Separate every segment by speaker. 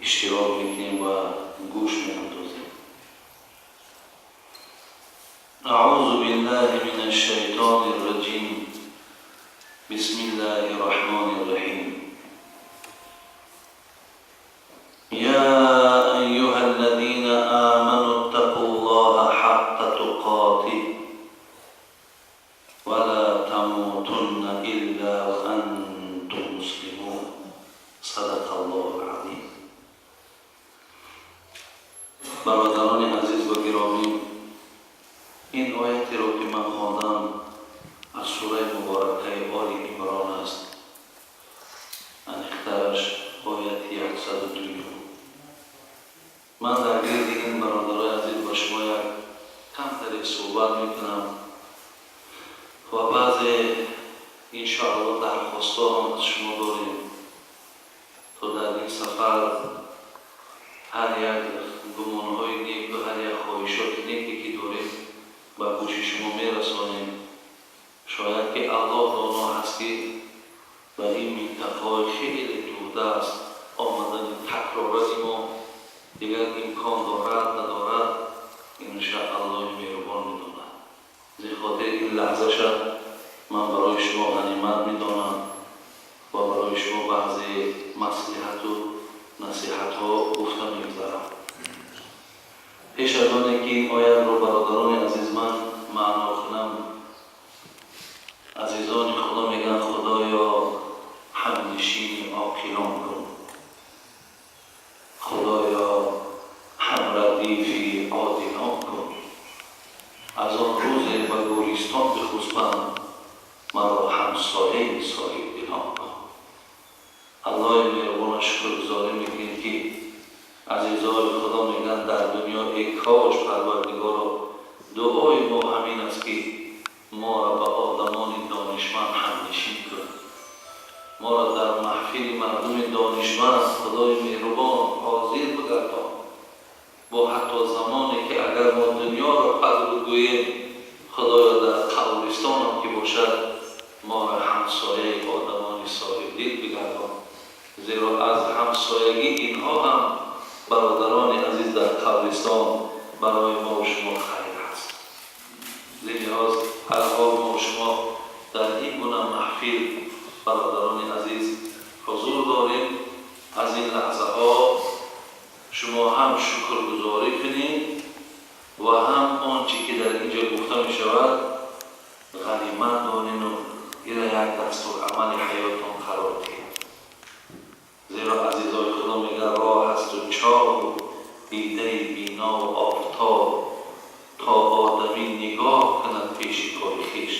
Speaker 1: Иштирок мекунем ва гӯш меандозем. أعوذ بالله من الشيطان الرجيم، بسم الله الرحمن الرحيم. يا أيها الذين آمنوا اتقوا الله حق تقاته ولا تموتن إلا وأنتم مسلمون. صدق الله العظيم. Бародарони азиз ва гиромӣ, ин оятеро, ки ман хондам, аз сураи муборакаи Оли Имрон аст, аниқтараш ояти 102-юм. Ман дар гирди ин, бародарои азиз, ба шумо як камтаре суҳбат мекунам ва баъзе, иншоалло, дархостҳо ҳам аз шумо дорем, то дар ин сафар ҳар як гумонҳои неку ҳар як хоҳишоти неке, ки дорем, ба гӯши шумо мерасонем. Шояд ки Аллоҳ доно ҳаст, ки ба ин минтақаҳои хеле дурдаст омадани такрораи мо дигар имкон дорад, надорад, инша Аллоҳи меҳрубон медонад. Аз ин хотир ин лаҳзаша ман барои шумо ғанимат медонам ва барои шумо баъзе маслиҳату насиҳатҳо гуфта мегузарам. Пеш аз оне ки ин оятро, бародарони азиз, ман маъно кунам, азизони Худо мегӯянд: «Худоё, ҳамнишини оқилон кун, Худоё, ҳамрадифи одилон кун. Аз он рӯзе ба гӯристон бихусбанд, маро ҳамсояи соҳибдилон кун». Аллоҳи меҳрубона шукргузорӣ мекунем, ки азизои Худо мегӯянд дар дунё: «Эй кош, Парвардигоро, дуои мо ҳамин аст, ки моро ба одамони донишманд ҳамнишин кун, моро дар маҳфили мардуми донишманд, Худои меҳрубон, ҳозир бигардон. Бо ҳатто замоне ки агар мо дунёро падруд гӯем, Худоё, дар қабристонам ки бошад, моро ҳамсояи одамони соҳибдил бигардон». Зеро аз ҳамсоягӣ инҳо ҳам, бародарони азиз, дар қабристон барои мо шумо хайр аст. Зин лиҳоз ҳар ҳол мо шумо дар ин гуна маҳфил, бародарони азиз, ҳузур дорем. Аз ин лаҳзаҳо шумо ҳам шукргузорӣ кунед ва ҳам он чӣ ки дар ин ҷо гуфта мешавад, ғанимат донену ира як дастурамали ҳаётон қарор диҳед. Зеро азизои Худо мегӯяд: «Роҳ ҳасту чоҳу дидаи бинову офтоб, то одамӣ нигоҳ кунад пеши пои хеш.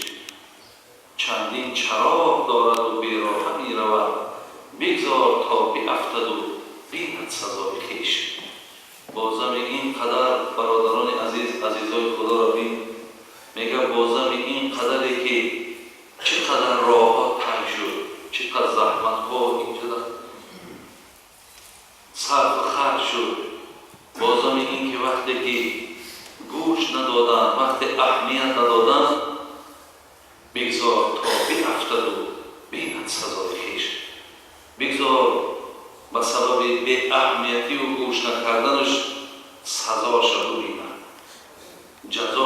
Speaker 1: Чандин чароғ дораду бероҳа меравад, бигзор то биафтаду бинад сазои хеш». Бозами ин қадар, бародарони азиз, азизои Худоро бин, мега, бозами ин қадаре ки чӣ қадар роҳҳо тай шуд, чӣ қадар заҳматҳо инҷода сарфу харҷ шуд, бозами ин ки вақте ки гӯш надоданд, вақте аҳамият надоданд, бигзор то биафтаду бинад сазои хеш. Бигзор ба сабаби беаҳамиятиву гӯш накарданаш сазоша бубинад, ҷазоша бубинад.